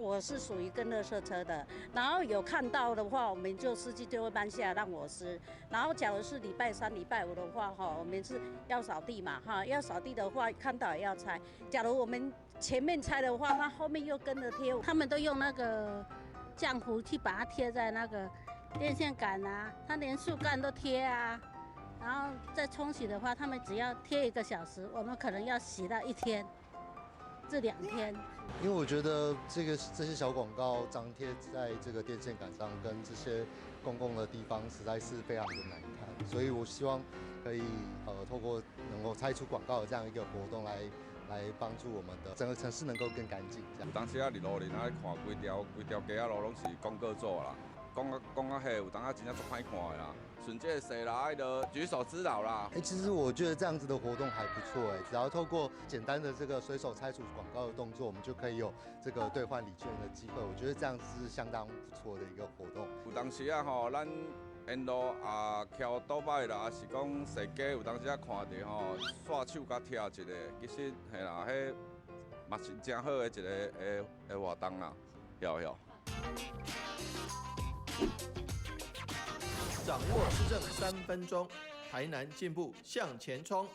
我是屬於跟垃圾車的，然後有看到的話，我們就司機就會搬下來讓我撕。然後假如是禮拜三、禮拜五的話，哈，我們是要掃地嘛，哈，要掃地的話，看到也要拆。假如我們前面拆的話，那後面又跟着貼，他們都用那個漿糊去把它貼在那個電線桿啊，他連樹幹都貼啊。然後再沖洗的話，他們只要貼一個小時，我們可能要洗到一天至2天。因為我覺得這些小廣告張貼在這個電線桿上，跟這些公共的地方，實在是非常的難看，所以我希望可以透過能夠拆除廣告的這樣一個活動來幫助我們的整個城市能夠更乾淨。這樣。有當時啊，佇路面啊，看規條規條街仔路攏是廣告紙啦，講啊講啊，彼有當啊真正足歹看的啦。順這個踅啦，彼個舉手之勞啦。欸，其實我覺得這樣子的活動還不錯哎，只要透過簡單的這個隨手拆除廣告的動作，我們就可以有這個兌換禮券的機會。我覺得這樣子是相當不錯的一個活動。有當時啊吼，咱沿路啊騎倒擺啦，抑是講踅街，有當時啊看著吼，煞手共拆一下，其實嘿啦，彼嘛是誠好的一個的活動啦，曉曉。掌握市政3分鐘，台南進步向前衝。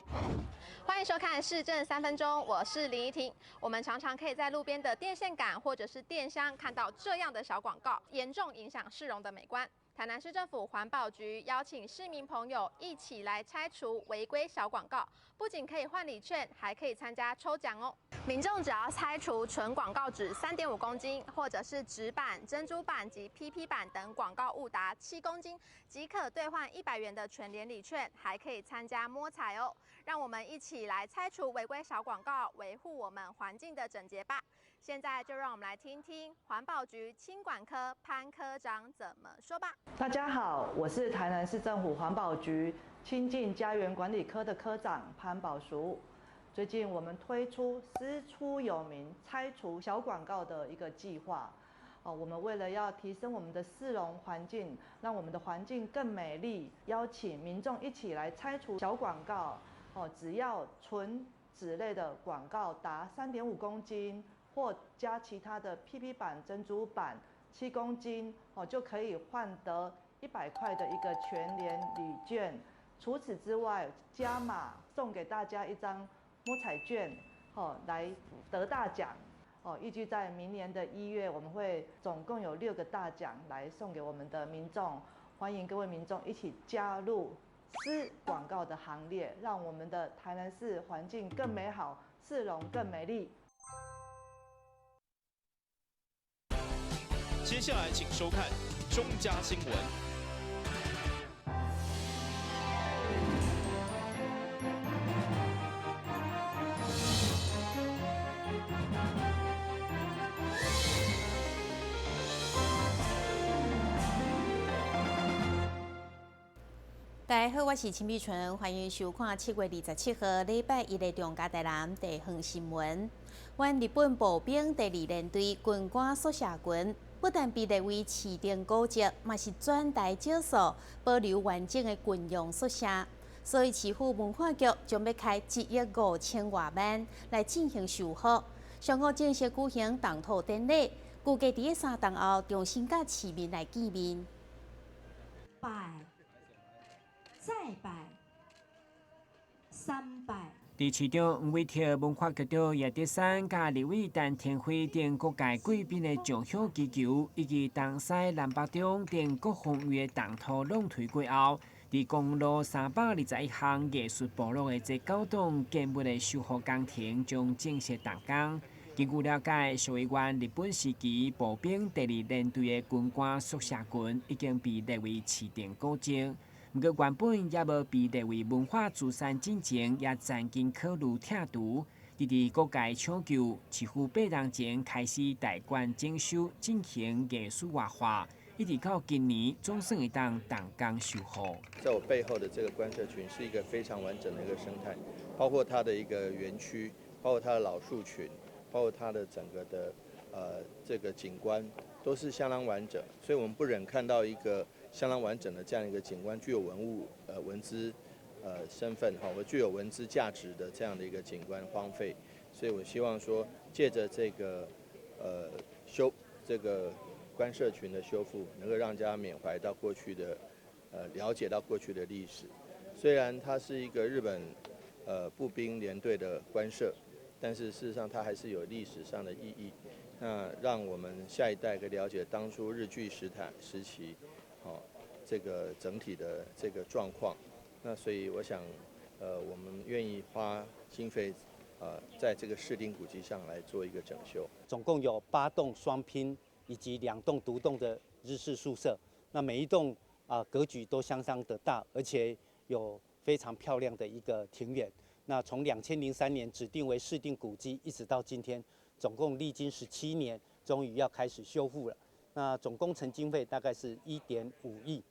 歡迎收看市政三分鐘，我是林怡婷。我們常常可以在路邊的電線桿或者是電箱看到這樣的小廣告，嚴重影響市容的美觀。台南市政府環保局邀請市民朋友一起來拆除違規小廣告，不僅可以換禮券，還可以參加抽獎哦。民眾只要拆除純廣告紙3.5公斤，或者是紙板、珍珠板及 PP 板等廣告物達7公斤，即可兌換100元的全聯禮券，還可以參加摸彩哦。讓我們一起來拆除違規小廣告，維護我們環境的整潔吧。現在就讓我們來聽聽環保局清管科潘科長怎麼說吧。大家好，我是台南市政府環保局清淨家園管理科的科長潘寶淑。最近我們推出師出有名拆除小廣告的一個計劃。哦，我們為了要提升我們的市容環境，讓我們的環境更美麗，邀請民眾一起來拆除小廣告。哦，只要純紙類的廣告達3.5公斤，或加其他的 PP 板、珍珠板7公斤，哦，就可以換得100塊的一個全聯禮券。除此之外，加碼送給大家一張摸彩券，哦，來得大獎。哦，預計在明年的1月，我們會總共有六個大獎來送給我們的民眾，歡迎各位民眾一起加入撕廣告的行列，讓我們的台南市環境更美好，市容更美麗。接下來請收看中嘉新聞。大家好，我是陳美純，歡迎收看7月27號禮拜一的中嘉台南地方新聞。阮日本步兵第二聯隊軍官宿舍群，不但被列為市定古蹟，嘛是全台少數保留完整的軍用宿舍。所以市府文化局將欲開1億5000外萬來進行修復。上午正式舉行動土典禮，估計佇三冬後重新佮市民來見面。拜，再拜，三拜。佇市長黃偉哲、文化局長葉德山、佮立委陳庭輝等各界貴賓的上香祈求，以及東西南北中等各方位的動土挵槌過後，佇公路321巷藝術部落的這九棟建物的修復工程將正式動工。根據了解，屬於原日本時期步兵第二聯隊的軍官宿舍群已經被列為市定古蹟。毋過原本猶無被列為文化資產進前，也曾經考慮拆除。直至各界搶救，市府8年前開始大規整修，進行藝術活化，一直到今年總算會當動工修復。在我背後的這個官舍群是一個非常完整的一個生態，包括它的一個園區，包括它的老樹群，包括它的整個的這個景觀，都是相當完整。所以我們不忍看到一個相當完整的這樣一個景觀，具有文物文資身份哈，或具有文資價值的這樣的一個景觀荒廢，所以我希望說，借著這個修修這個官舍群的修復，能夠讓大家緬懷到過去的，了解到過去的歷史。雖然它是一個日本步兵連隊的官舍，但是事實上它還是有歷史上的意義。那讓我們下一代可以了解當初日據時期，好，這個整體的這個狀況。那所以我想，我們願意花經費，在這個市定古蹟上來做一個整修。總共有八棟雙拼以及兩棟獨棟的日式宿舍。那每一棟啊格局都相當的大，而且有非常漂亮的一個庭園。那從2003年指定為市定古蹟，一直到今天，總共歷經17年，終於要開始修復了。那總工程經費大概是1.5億。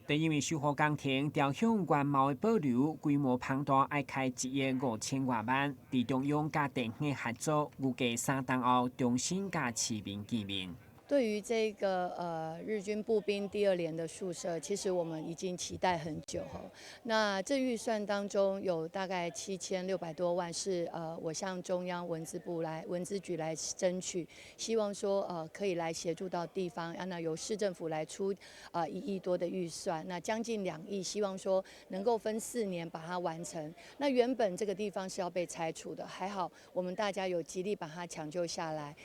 因為修復工程，雕像原貌的保留，規模龐大，愛開1億5000外萬。佇中央佮地方合作，預計3冬後重新佮市民見面。對於這個日軍步兵第二連的宿舍，其實我們已經期待很久哈。那這預算當中有大概7600多萬是我向中央文資部來文資局來爭取，希望說可以來協助到地方，啊那由市政府來出1億多的預算，那將近2億，希望說能夠分4年把它完成。那原本這個地方是要被拆除的，還好我們大家有極力把它搶救下來。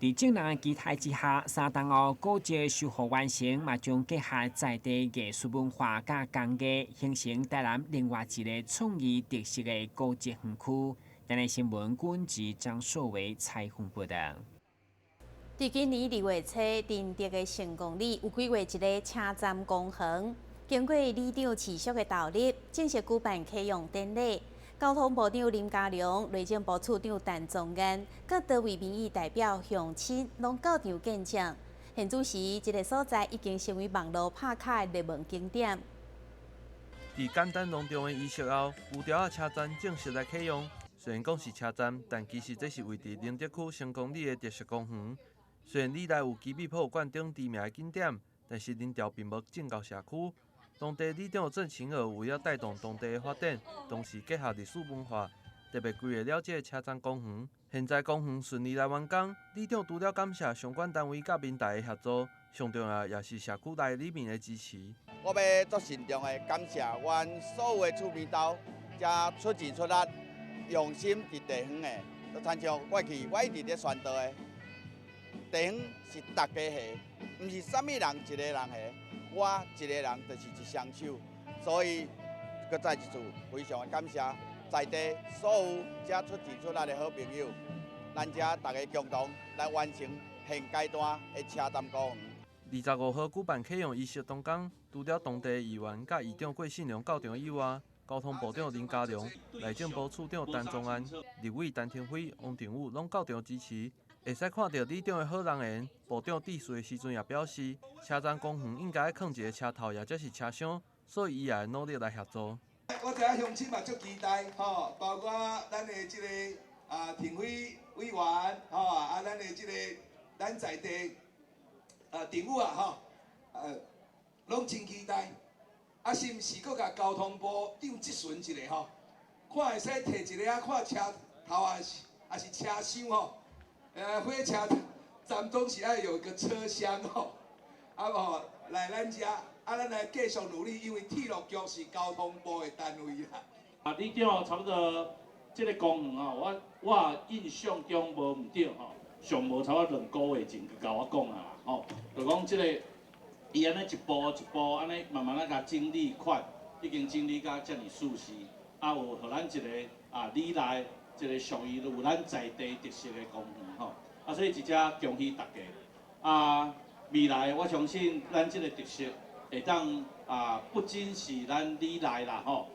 佇眾人的期待之下，3冬後古蹟修復完成，嘛將結合在地藝術文化佮工藝，形成台南另外一個創意特色的古蹟園區。台南新聞軍記張碩偉採訪報導。佇今年2月初，仁德的成功里有規劃一个車站公園，經過里長持續的投入，正式舉辦啟用典禮。交通部長林佳龍、內政部次長陳宗彥、各單位民意代表鄉親攏到場見證。現此時，這个所在已經成為網路拍卡的熱門景點。佇簡單隆重的儀式後，牛寮仔車站正式來啟用。雖然講是車站，但其實這是位佇寧德區成功里的特色公園。雖然里內有基米博物館等知名的景點，但是人潮並無進到社區。當地里長鄭晴娥為了帶動當地的發展，同時結合歷史文化，特別規劃了這个車站公園。現在公園順利來完工，里長除了感謝相關單位佮民代的協助，上重要也是社區內里民的支持。我欲足慎重的感謝阮所有的厝邊兜，遮出錢出力，用心佇地方的，就親像過去我一直咧宣導的，地方是大家的，毋是啥物人一个人的。我一个人就是一雙手，所以閣再一次非常的感謝在地所有遮出錢出力的好朋友，咱遮大家共同來完成現階段的車站公園。25號舉辦啟用儀式當天，除了當地議員佮議長郭信良到場以外，交通部長林佳龍、內政部次長陳宗彥、立委陳亭妃、王定宇攏到場支持。會使看著里長的好人緣，部長致辭的時陣也表示，車站公園應該愛囥一个車頭，抑者是車廂，所以伊也會努力來協助。我知影鄉親嘛足期待，吼，包括咱的這个亭妃委員，吼，咱的這个咱在地政府啊，吼，攏真期待。啊，是毋是閣共交通部長質詢一下吼？看會使提一个啊，看車頭抑是車廂吼？火車站總是愛有一個車廂吼，啊無來咱遮，啊咱來繼續努力，因為鐵路局是交通部的單位啦。啊，里長差不多這个公園吼，我印象中無毋對吼，上無差不多2個月前就共我講啊啦，吼，就講這个伊按呢一步一步按呢慢慢仔共整理款，已經整理甲遮爾舒適，啊有予咱一个里內一個屬於有咱在地特色的公園吼，啊所以這遮恭喜大家，啊未來我相信咱這个特色會當不僅是咱里內啦吼，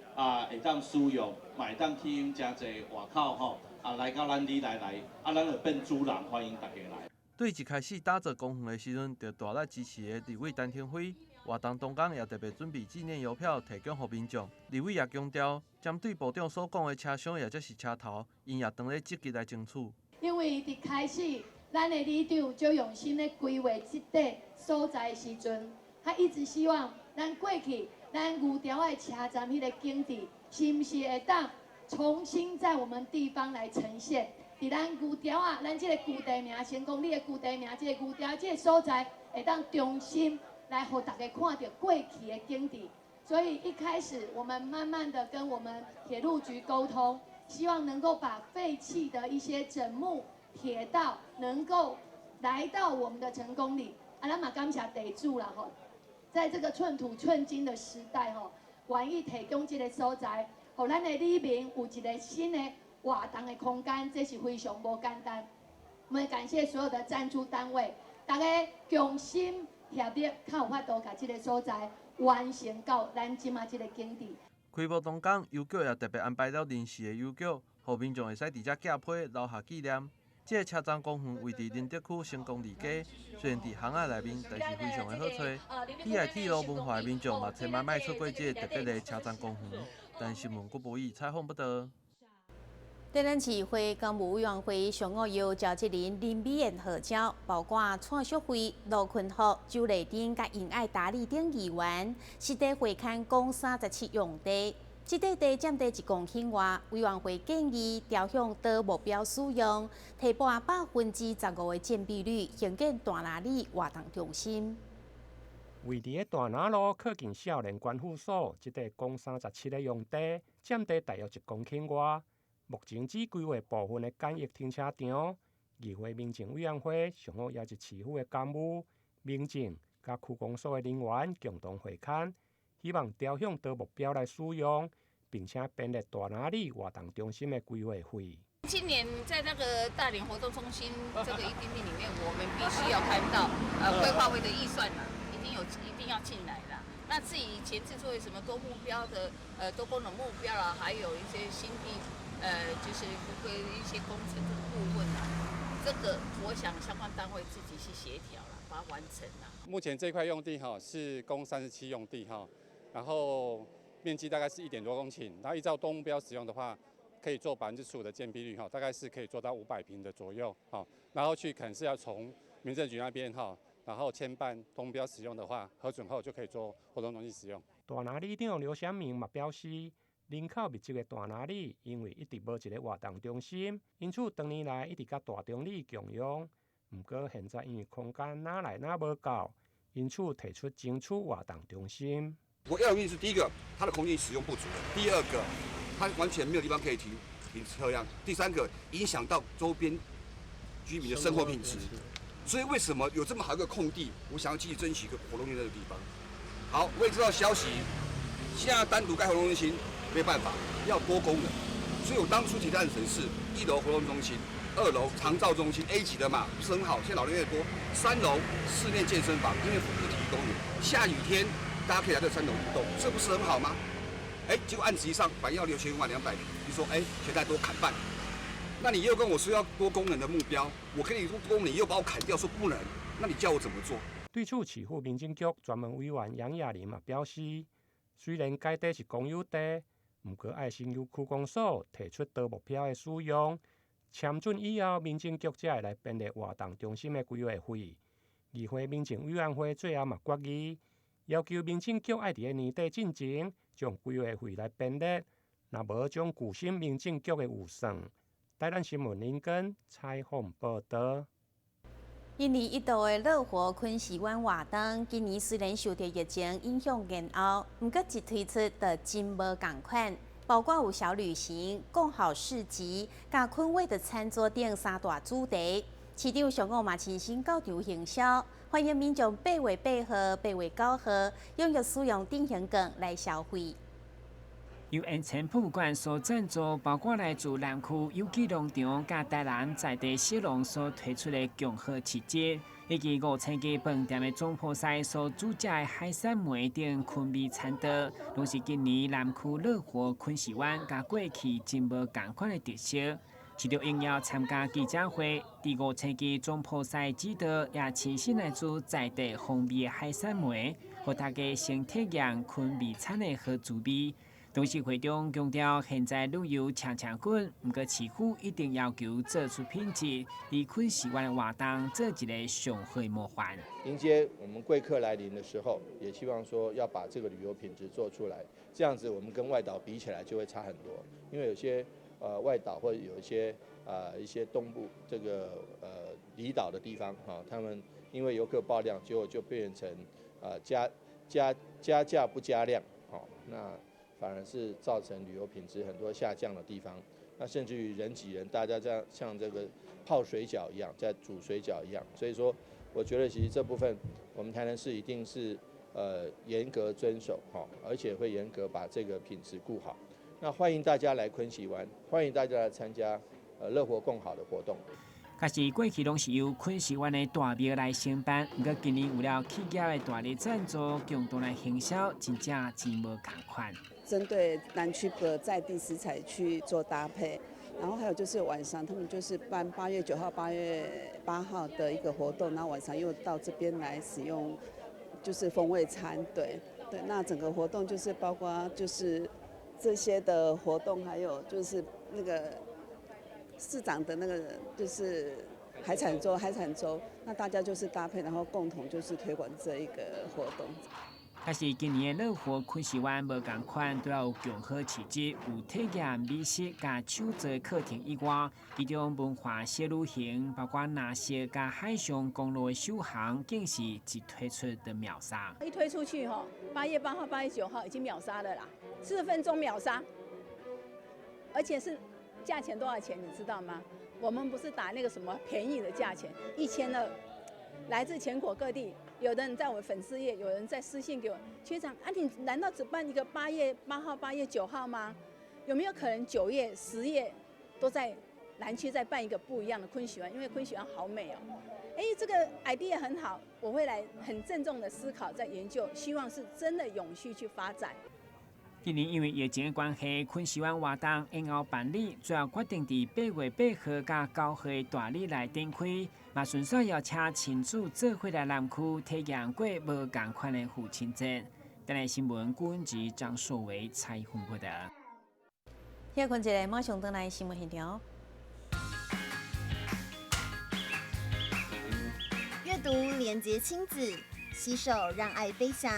會當使用，嘛會當吸引誠濟外口吼，來到咱里內來，啊咱會變主人，歡迎大家來。對一開始打造公園的時陣，就大力支持的立委陳亭妃，活動當天也特別準備紀念郵票提供予民眾。立委也強調，針對部長所講的車廂抑者是車頭，𪜶也當咧積極來爭取。因為佇開始，咱的里長就用心咧規劃這塊所在的時陣，他一直希望咱過去咱牛寮仔的車站彼个景致，是毋是會當重新在我們地方來呈現？佇咱牛寮仔，咱這個舊地名，成功里的舊地名，這個牛寮這個所在，會當重新來予大家看著過去的景致。所以一開始，我們慢慢的跟我們鐵路局溝通，希望能夠把廢棄的一些枕木鐵道能夠來到我們的成功里。啊，咱嘛感謝地主啦吼，在這個寸土寸金的時代吼，願意提供這個所在，予咱的里民有一個新的活動的空間，這是非常無簡單。我們感謝所有的贊助單位，大家共心協力，較有法度共這個所在完成到咱這馬這個境地。開幕當天，郵局也特別安排了臨時的郵局，予民眾會使佇遮寄批留下紀念。這个車站公園位佇寧德區成功里街，雖然佇巷仔內面，但是非常的好揣。喜愛鐵路文化的民眾嘛，千萬莫錯過這个特別的車站公園。但新聞閣無伊採訪報導。台南市會工務委員會上午由召集人林美燕號召，包括蔡淑慧、羅坤福、周麗珍、佮尹愛達利等議員，實地會勘公37用地。這塊地佔地1公頃外，委員會建議調向多目標使用，提撥15%的佔比率，興建大拿里活動中心。位佇咧大拿路靠近少年觀護所，這塊公37个用地，佔地大約1公頃外。目前只規劃部分的簡易停車場。議會民政委員會上午邀集市府的幹部、民政佮區公所的人員共同會勘，希望調向多目標來使用，並且編列大拿里活動中心的規劃費。今年在那個大連活動中心這個一丁地裡面，我們必須要看到規劃費的預算啦，一定有，一定要進來啦。那至於前置作為什麼多目標的多功能目標啦，還有一些新地就是會一些工程的部分啦，這個我想相關單位自己去協調啦，把它完成啦。目前這塊用地哈是公37用地哈，然後面積大概是1點多公頃，然後依照多目標使用的話，可以做15%的建蔽率哈，大概是可以做到500坪的左右哈，然後去可能是要從民政局那邊哈，然後簽辦多目標使用的話，核准後就可以做活動中心使用。大拿里長劉祥明嘛表示，人口密集的大拿里，因為一直無一个活動中心，因此多年來一直佮大中里共用。毋過現在因為空間哪來哪無夠，因此提出爭取活動中心。我要的原因是第一個，它的空間使用不足；第二個，它完全沒有地方可以停停車輛；第三個，影響到周邊居民的生活品質。所以為什麼有這麼好一個空地，我想要繼續爭取一個活動中心這個地方。好，我也知道消息，現在單獨蓋活動中心沒辦法，要多功能。所以我當初提的案子是1樓活動中心，2樓長照中心 A 級的嘛，不是很好。現在老人越多，3樓室內健身房，因為府立體育公園，下雨天大家可以來這3樓運動，這不是很好嗎？哎，結果案子一上，反要6000萬200坪，你說哎，現在多砍半，那你又跟我說要多功能的目標，我跟你說多功能，你又把我砍掉，說不能，那你叫我怎麼做？對此，市府民政局專門委員楊亞玲嘛表示，雖然該地是公有地，毋過愛先由區公所提出多目標的使用，簽准以後，民政局才會來編列活動中心的規劃費。議會民政委員會最後嘛決議，要求民政局愛佇咧年底進前將規劃費來編列，若無將具審民政局的預算。台南新聞林根採訪報導。一年一度的樂活昆士灣活動，今年雖然受著疫情影響延後，毋過一推出就真無仝款，包括有小旅行、共好市集、佮昆味的餐桌等三大主題。市長上午嘛親身到場行銷，歡迎民眾8月8號、8月9號踴躍使用振興券來消費。由鹽埕博物館所贊助，包括來自南區有機農場、佮台南在地小農所推出的共好市集，以及5000家飯店的總鋪師所煮食的海產糜等昆味餐桌，攏是今年南區樂活昆士灣佮過去真無仝款的特色。市長應邀參加記者會，佇5000家總鋪師指導，也親身來煮在地風味的海產糜，予大家先體驗昆味餐的好滋味。同時會長強調，現在旅遊搶搶滾，毋過市府一定要求做出品質，佇昆士灣的活動做一个上好的模範。迎接我們貴客來臨的時候，也希望說要把這個旅遊品質做出來，這樣子我們跟外島比起來就會差很多。因為有些外島或者有一些一些东部这个离岛的地方哈，他们因为游客爆量，结果就变成加价不加量，好，那反而是造成旅游品质很多下降的地方。那甚至于人挤人，大家这样像这个泡水饺一样，在煮水饺一样。所以说，我觉得其实这部分我们台南市一定是严格遵守哈，而且会严格把这个品质顾好。那欢迎大家来昆喜湾，欢迎大家来参加乐活共好的活动。可是过去攏是由昆士湾的大庙来承办，毋过今年有了企业的大力赞助，共同来行销，真正钱无仝款。针对南区的在地食材去做搭配，然后还有就是晚上他们就是办8月9号、8月8号的一个活动，然后晚上又到这边来使用，就是风味餐，对对，那整个活动就是包括就是这些的活动，还有就是那个市长的那个就是海产粥，那大家就是搭配，然后共同就是推广这一个活动。但是今年的乐活昆士湾无仝款，除了有共好市集、有体验美食佮手作课程以外，其中文化小旅行，包括蓝色佮海上公路的首航，更是一推出就秒杀。一推出去吼，8月8号、8月9号已经秒杀了啦，4分钟秒杀，而且是价钱多少钱你知道吗？我们不是打那个什么便宜的价钱，1200，来自全国各地。有的人在我粉丝页，有人在私信给我，学长啊，你难道只办一个8月8号、8月9号吗？有没有可能9月、10月都在南区再办一个不一样的昆喜湾？因为昆喜湾好美哦。哎，这个 idea 很好，我会来很郑重的思考，在研究，希望是真的永续去发展。今年因为疫情的关系，昆士湾活动延后办理，最后决定伫8月8号佮9号的大日来展开，嘛顺续邀请亲子做伙来南区体验过无仝款的父亲节。台南新闻郭文吉、张硕维采访报道。歇困一下，马上转来新闻现场。阅读连结亲子，携手让爱飞翔。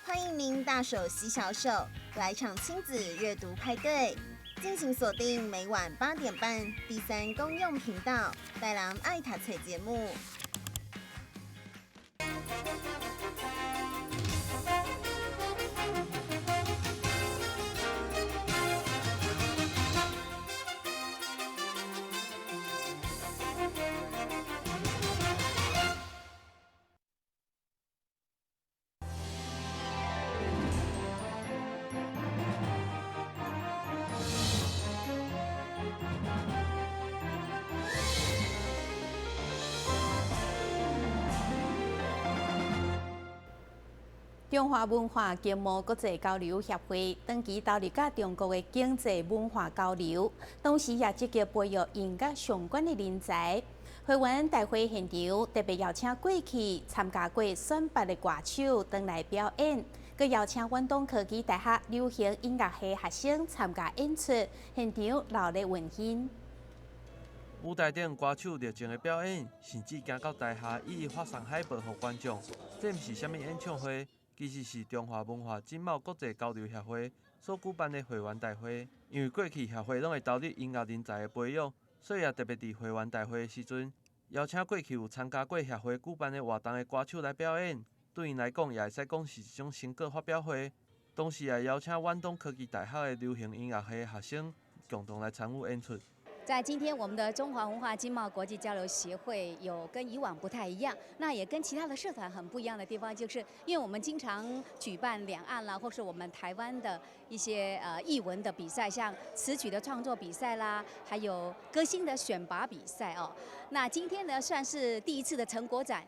欢迎您大手携小手来场亲子阅读派对，敬请锁定每晚8点半第3公用频道《带人爱读册》节目。中华文化经贸国际交流协会长期投入佮中国的经济文化交流，同时也积极培育音乐相关的人才。会员大会现场特别邀请过去参加过选拔的歌手转来表演，阁邀请远东科技大学流行音乐系学生参加演出，现场热烈温馨。舞台顶歌手热情的表演，甚至行到台下一一发送海报予观众。这毋是啥物演唱会。其实是中华文化经贸国际交流协会所举办的会员大会。因为过去协会拢会投入音乐人才的培育，所以也特别伫会员大会的时阵，邀请过去有参加过协会举办的活动的歌手来表演。对𪜶来讲，也会使讲是一种成果发表会。同时，也邀请远东科技大学的流行音乐系学生共同来参与演出。在今天，我们的中华文化经贸国际交流协会有跟以往不太一样，那也跟其他的社团很不一样的地方，就是因为我们经常举办两岸啦，或是我们台湾的一些艺文的比赛，像词曲的创作比赛啦，还有歌星的选拔比赛哦。那今天呢，算是第一次的成果展，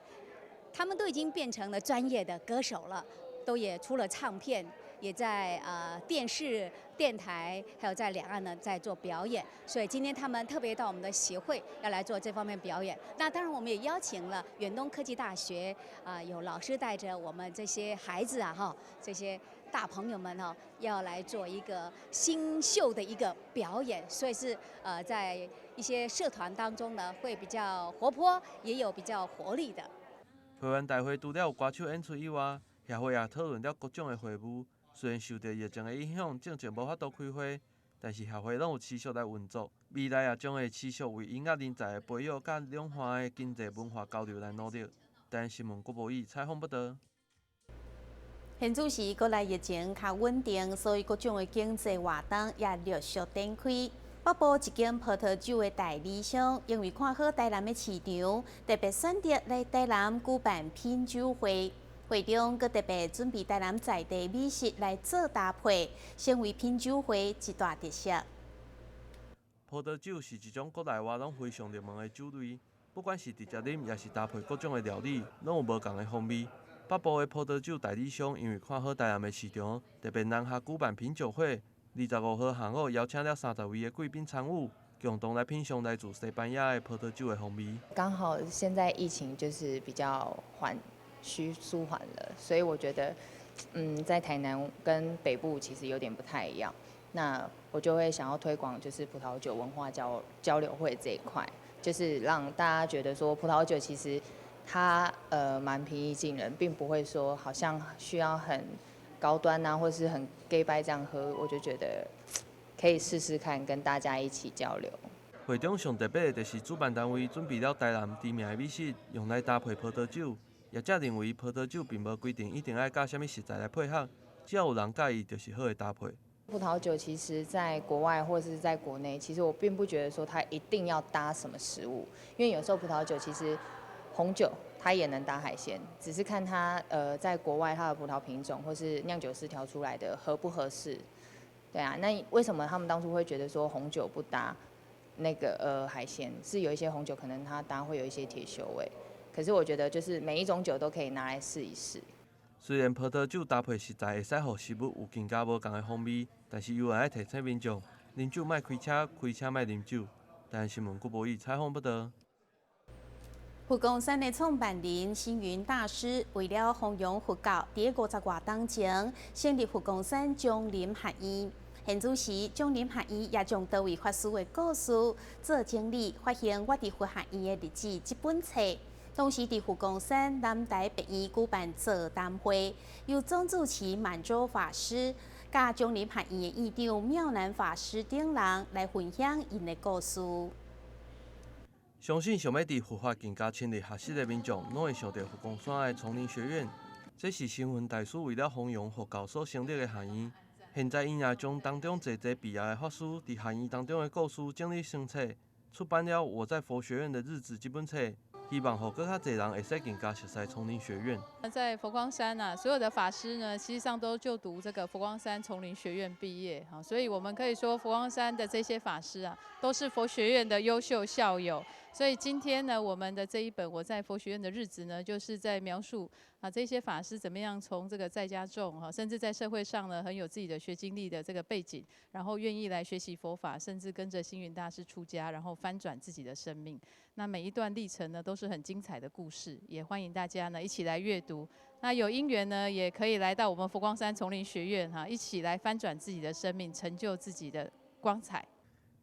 他们都已经变成了专业的歌手了，都也出了唱片。也在电视、电台，还有在两岸呢，在做表演。所以今天他们特别到我们的协会要来做这方面表演。那当然，我们也邀请了远东科技大学有老师带着我们这些孩子啊，哈，这些大朋友们哦，要来做一个新秀的一个表演。所以是在一些社团当中呢，会比较活泼，也有比较活力的。会员大会除了有歌手演出以外，协会也讨论了各种的会务。虽然受到疫情的影响，进前无法度开会，但是协会攏有持续來運作，未來也將會持續為音樂人才的培育佮兩岸的經濟文化交流來努力。台新聞郭博宇採訪報導。現此時國內疫情較穩定，所以各種的經濟活動也陸續展開。北部一間葡萄酒的代理商，因為看好台南的市場，特別選擇來台南舉辦品酒會。會中閣特別準備台南在地美食來做搭配，成為品酒會一大特色。葡萄酒是一種國內外攏非常熱門的酒類，不管是直接啉，抑是搭配各種的料理，攏有無仝的風味。北部的葡萄酒代理商因為看好台南的市場，特別南下舉辦品酒會。25號下午邀請了30位的貴賓參與，共同來品嘗來自西班牙的葡萄酒的風味。剛好現在疫情就是比較緩，趨舒緩了，所以我覺得，在台南跟北部其實有點不太一樣。那我就會想要推廣就是葡萄酒文化交流會這一塊，就是讓大家覺得說葡萄酒其實它蠻平易近人，並不會說好像需要很高端啊，或是很假掰這樣喝，我就覺得可以試試看，跟大家一起交流。會中上特別的就是主辦單位準備了台南知名的美食，用來搭配葡萄酒。業者認為葡萄酒並無規定一定愛佮啥物食材來配合，只要有人佮意，就是好的搭配。葡萄酒其實在國外或是在國內，其實我並不覺得說它一定要搭什麼食物，因為有時候葡萄酒其實紅酒它也能搭海鮮，只是看它在國外它的葡萄品種或是釀酒師調出來的合不合適。對啊，那為什麼他們當初會覺得說紅酒不搭那個海鮮？是有一些紅酒可能它搭會有一些鐵鏽味，可是我覺得就是每一種酒都可以拿來試一試。雖然葡萄酒搭配食材會使予食物有更加無仝的風味，但是猶原愛提醒民眾，啉酒莫開車，開車莫啉酒。台新聞郭博宇採訪報導。佛光山的創辦人星雲大師為了弘揚佛教，佇50外冬前成立佛光山叢林學院。現此時，叢林學院也將多位法師的故事做整理，發行《我佇佛學院的日子》這本冊。同時，佇佛光山南台別院舉辦座談會，由總住持滿洲法師、佮叢林學院的院長妙南法師等人來分享𪜶的故事。相信想欲佇佛法更加深入學習的民眾，攏會想著佛光山的叢林學院。這是星雲大師為了弘揚佛教所成立的學院。現在，𪜶也將當中濟濟畢業的法師佇學院當中的故事整理成冊，出版了《我在佛學院的日子》這本冊，希望予閣較濟人會使更加熟悉叢林學院。在佛光山啊，所有的法師呢，實際上都就讀這個佛光山叢林學院畢業，哈，所以我們可以說佛光山的這些法師啊，都是佛學院的優秀校友。所以今天呢，我們的這一本《我在佛學院的日子》呢，就是在描述啊這些法師怎麼樣從這個在家眾哈，甚至在社會上呢很有自己的學經歷的這個背景，然後願意來學習佛法，甚至跟着星雲大師出家，然後翻轉自己的生命。那每一段歷程呢，都是很精彩的故事，也歡迎大家呢一起來閱讀。那有因緣呢，也可以來到我們佛光山叢林學院哈，一起來翻轉自己的生命，成就自己的光彩。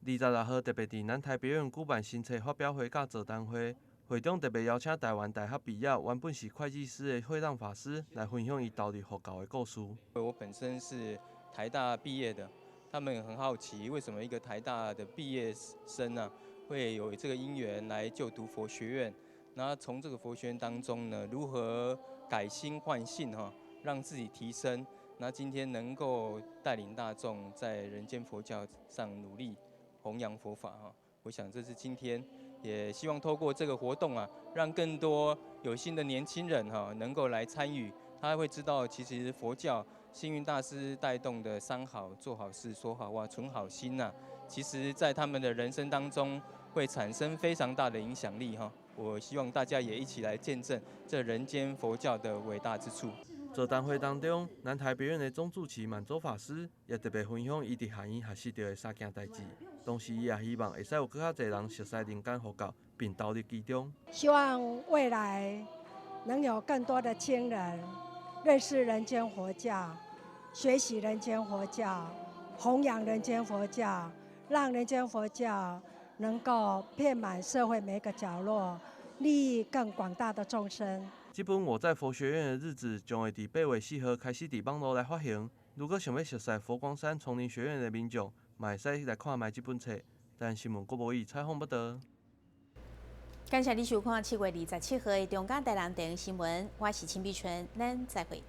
26號特別佇南台別院舉辦新冊發表會佮座談會，會中特別邀請台灣大學畢業、原本是會計師的慧讓法師來分享伊投入佛教的故事。我本身是台大畢業的，他們很好奇為什麼一個台大的畢業生呢，會有這個因緣來就讀佛學院，那從這個佛學院當中呢，如何改心換性哈，讓自己提升，那今天能夠帶領大眾在人間佛教上努力弘揚佛法哈，我想這是今天也希望透過這個活動啊，讓更多有心的年輕人哈能夠來參與，他會知道其實佛教星雲大師帶動的三好，做好事、說好話、存好心吶，其實在他們的人生當中會產生非常大的影響力哈。我希望大家也一起來見證這人間佛教的偉大之處。座談會當中，南台別院的總住持滿洲法師也特別分享伊佇學院學習著的三件代誌，同時伊也希望會使有閣較濟人熟悉人間佛教，並投入其中。希望未來能有更多的親人認識人間佛教，學習人間佛教，弘揚人間佛教，讓人間佛教能夠遍滿社會每個角落，利益更廣大的眾生。這本我在佛學院的日子將會佇8月4號開始佇網路來發行。如果想欲熟悉佛光山叢林學院的民眾，嘛會使來看覓這本冊。但新聞閣無伊採訪報導。感謝你收看7月27號的中嘉台南電視新聞，我是秦碧純，咱再會。